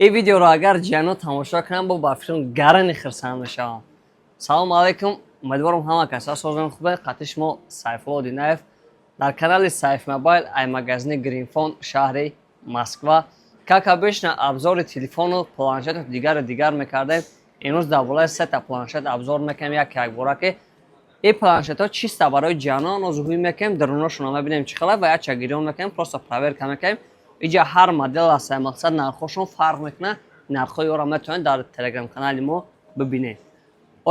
Ин видеоро агар ҷиянҳо тамошо кунанд, бо ба фикрам гарани хирсанд мешавам. Салому алайкум, умедворам, ҳама каса созон хубе. Қатъи шумо Сайфулло Динаев дар канали Сайф Мобайл, ай магазини Гринфон, шаҳри Москва. Как обычно, обзори телефону планшету дигару дигар мекардем. Имрӯз дар болои сета планшет обзор мекунем як якбора, ки ин планшетҳо чиста барои ҷиянон. Озуҳӯй мекунем, даруношонро мебинем, чӣ хела, ва якча гирён мекунем, просто проверка мекунем. Иҷа ҳар модел аст, мақсад, нархҳошон фарқ мекунад. Нархҳои ёро метавонед дар телеграм-канали мо бибинед.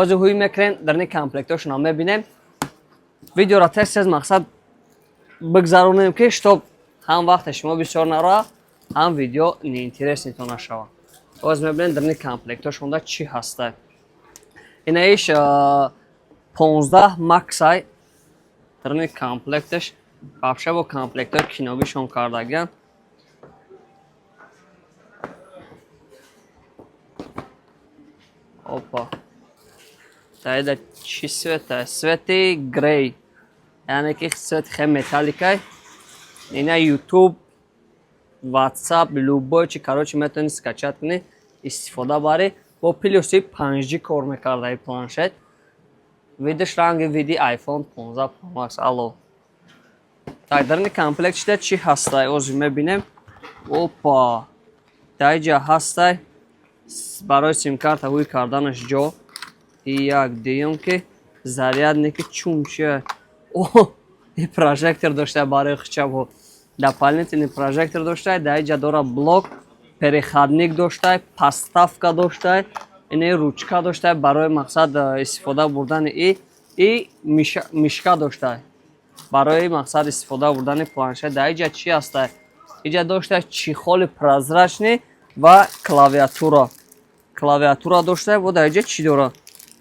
Озуҳӯй мекунем, дарни комплектҳошонро мебинем. Видеоро тез тез, мақсад, бигзаронем, ки чтоб ҳам вақте шумо бисёр нароа, ҳам видео неинтересный тон нашавад. Боз мебинем, дарни комплектҳошонда чӣ ҳаста. Инаиш 15 Максай. Дарни комплекташ вообще бо комплектҳои киногишон кардагиян. Опа, таида чӣ цвета? Цвети грей, яъне ки цвети хеле металликай. Ина Ютуб, Ватсап, любой чи, короче, метавонӣ скачать кунӣ, истифода барӣ. Бо плюси 5G кор мекарда. И планшет видаш ранги види iPhone 15 Pro Max. Алло, так, дарни комплект чида чӣ ҳастай, озир мебинем. Опа, даиҷа ҳастай барои симкарта ҳуй карданаш ҷо и як дуюм ки зарядники чунчия. О, и прожектор дошта барои хичабо, дополнительный прожектор доштай. Даиҷа дора блок, переходник доштай, подставка доштай, ине ручка доштай барои, мақсад, истифода бурдани и мишка доштай барои, мақсад, истифода бурдани планшет. Дар иҷа чӣ ҳастай? Иҷа доштай чехоли прозрачный ва клавиатура доштай. Бо дар иҷа чӣ дора?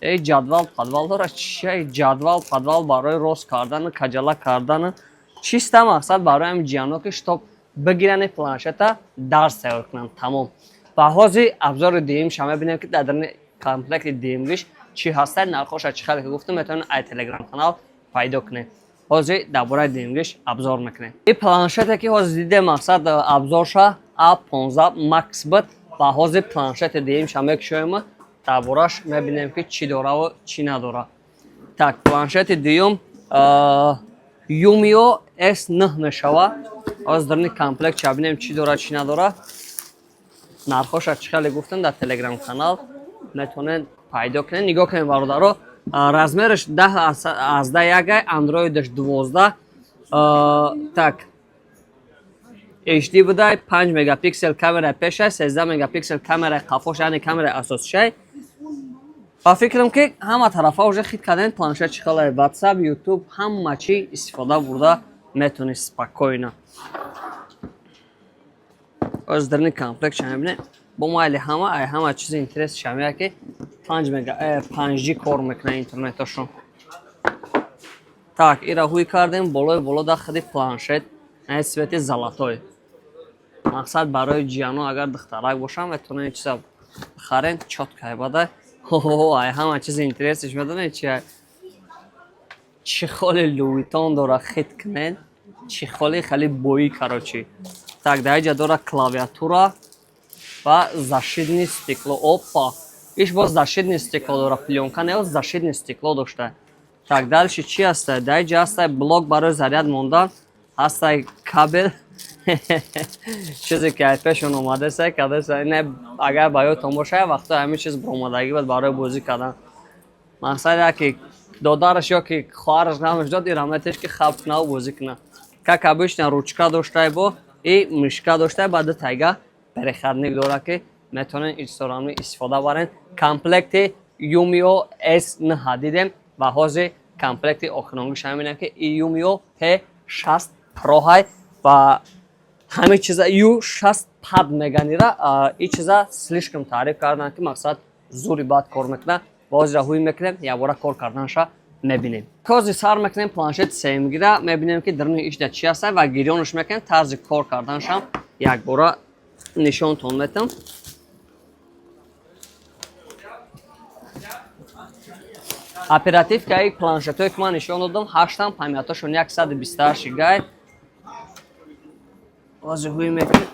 Э, ҷадвал падвал дора. Чия ҷадвал падвал? Барои рост кардану каҷала кардану чиста, мақсад, барои ҳами ҷиянҳо, ки чтоб бигирани планшета, дарс тайёр кунанд, тамом. Ва ҳозир обзори дуюмша мебинем, ки дар даруни комплекти дуюмгиш чӣ ҳастай. Нархоша чӣ хеле ки гуфтам, метавонед ай телеграм канал пайдо кунед. Ҳозир дар бораи дуюмгиш обзор мекунем. Ин планшете ки ҳозир дидем, мақсад, обзорша А 15 Макс буд. Ва ҳозир планшети дуюмша мекушоем, дар бораш мебинем, ки чӣ дораву чӣ надора. Так, планшети дуюм Юмио S9 мешава. Ҳозир даруни комплект ча бинем, чӣ дора, чӣ надора. Нархоша чӣ хеле гуфтам, дар телеграм канал метавонед пайдо кунед. Нигоҳ кунед, бародаро, размераш 10,1, андроидаш 12. Так, HD будай, 5 мегапиксел камераи пешай, 13 мегапиксел камераи қафош, яъне камераи асосишай. Ба фикрам, ки ҳама тарафа уже хит кардем. Планшет чӣ хеле, WhatsApp, YouTube, ҳама чӣ истифода бурда метавонӣ спокойно. Оз дарни комплект ша мебинем. Бо майли, ҳама ай ҳама чизи интерес шамия, ки 5 мега 5G кор мекунад интернеташон. Так, ира ҳуй кардем болои боло. Да худи планшет ай цвети золотой. Мақсад, барои ҷияно, агар духтарак бошам, метавонед чиза бихарен, чёткай бадай. Ай ҳама чизи интересиш медонед чи? Чехоли Луитон дора, хит кунед, чехоли хеле боӣ, короче. Так, дар иҷа дора клавиатура ва защитный стекло. Опа, иш боз защитный стекло дора, плёнка не, защитный стекло дошта. Так, дальше чӣ ҳаста? Дар иҷа ҳаста блок барои заряд мондан, ҳастай кабел, чизе ки ай пешон омадаса кадаса. Не, агар ба ёдтон боша, вақто ҳамин чиз баромадагӣ буд барои бозӣ кардан. Мақсад, яке додараш ё ки хоҳараш ғамаш дод, ира метеш, ки хаб кунаву бозӣ куна. Как обычно, ручка доштай, бо и мышка доштай, ба ду тайга переходник дора, ки метавонед инстаграмни истифода барен. Комплекти Юмио S9 дидем ва ҳозир комплекти охиронгиша мебинем, ки Юмио P60 Pro ҳай. Ва ҳамин чиза U60 Pad меганира. И чиза слишком таъриф карданд, ки, мақсад, зури бад кор мекунад. Ва ҳозира ҳуй мекунем, якбора кор карданша мебинем. Ҳозир сар мекунем планшет сеюмгира, мебинем, ки даруни ишда чӣ ҳаста ва гирёнаш мекунем, тарзи кор карданашам якбора нишонтон метам. Оперативкаи планшетҳое, ки ман нишон додам, ҳаштам памяташон 128 гигай. Ҳозир ҳуй мекунем,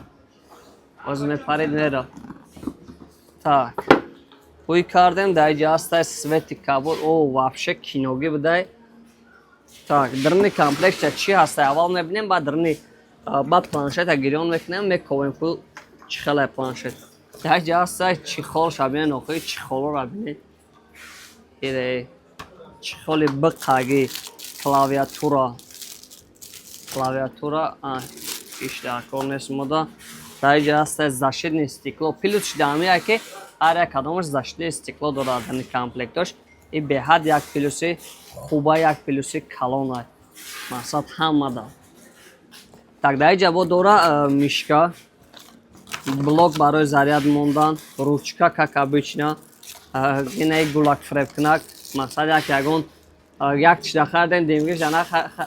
ҳозир мепарид, мера. Так, ҳуй кардем. Дар иҷа ҳастай свети кабуд. О, вообще киногӣ будай. Так, даруни комплектша чӣ ҳастай, аввал мебинем, баъд даруни, баъд планшета гирён мекунем, мековем, ку чӣ хелай планшет. Дар иҷа ҳастай чехолша. Бинен, охи, чехолора бинед. Ире чехоли биқагӣ, клавиатура иш дар кор нест мода. Дар иҷа ҳастай защитный стекло. Плюс шидаамия, ки ҳар як кадомаш защитный стекло дорад дарни комплектош. И беҳад як плюси хуба, як плюси калона, мақсад ҳамада. Так, дар иҷа бо дора мышка, блок барои заряд мондан, ручка, как обычно, инаи гулак фиребкунак. Мақсад, як ягон як чиза харидем, демгиша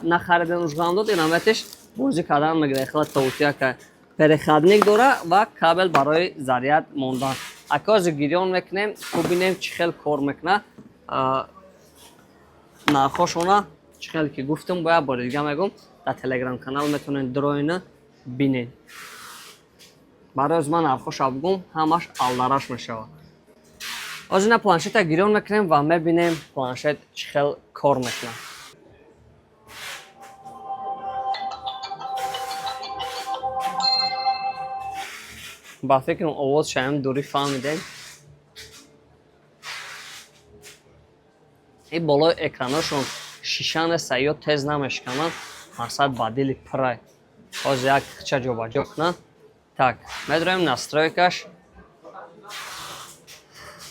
нахаридем, ужғам дод, инаметиш бозӣ кардан мегирад, хела тоутияка. Переходник дора ва кабел барои заряд мондан. Ака, ҳозир гирён мекунем, бубинем, чӣ хел кор мекунад. Нархошона, чӣ хел ки гуфтам, бояд бори дига мегӯм, дар Телеграм канал метавонед дроина бинед. Барои оз ман нархоша бигӯм, ҳамаш алдараш мешавад. Ҳозир ина планшета гирён мекунем ва мебинем, планшет чӣ хел кор мекунад. Ба фикрам, овоз шаям дурӣ фаҳмидем. И болои экраношон шиша неста, ё тез намешикананд. Мақсад, ба дили пурай. Ҳозир як хича ҷобаҷо кунанд. Так, медроем настройкаш.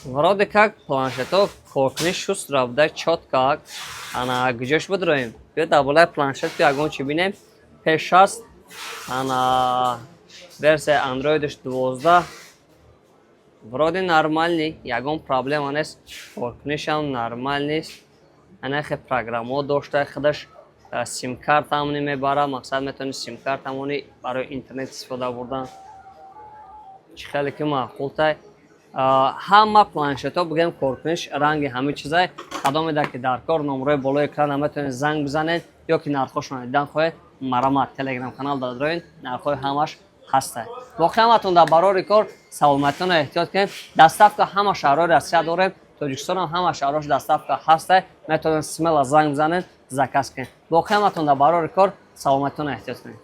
Вроде как планшетҳо коркунӣ шустро буда, чётко. Ана, куҷош бидроем? Биё, дар болои планшет ягон чи бинем. P6, ана, версияи андроидш 12. Вроде нормальный, ягон проблема нест, коркунишам нормал нест. Анахе программаҳо дошта худаш, симкартамони мебара. Мақсад, метавонӣ симкартамони барои интернет истифода бурдан. Чӣ хеле ки маъқултай. Ҳама планшетҳо, бигӯем, коркуниш ранги ҳамин чизай. Кадомеда ки дар кор, номерои болои экрана метавонед занг бизанед ё ки нархошро дидан хоҳед, марамат, Телеграм канал дадроин, нархҳои ҳамаш ҳастай. Воқеан, ҳаматон дар барори кор, саломатиёнро эҳтиёт кунед. Доставка ҳама шаҳрҳои Россия дорем, Тоҷикистонам ҳама шаҳрҳош доставка ҳастай. Метавонед смело занг бизанед, заказ кунед. Воқеан, ҳаматон дар барори кор, саломатиёнро эҳтиёт кунед.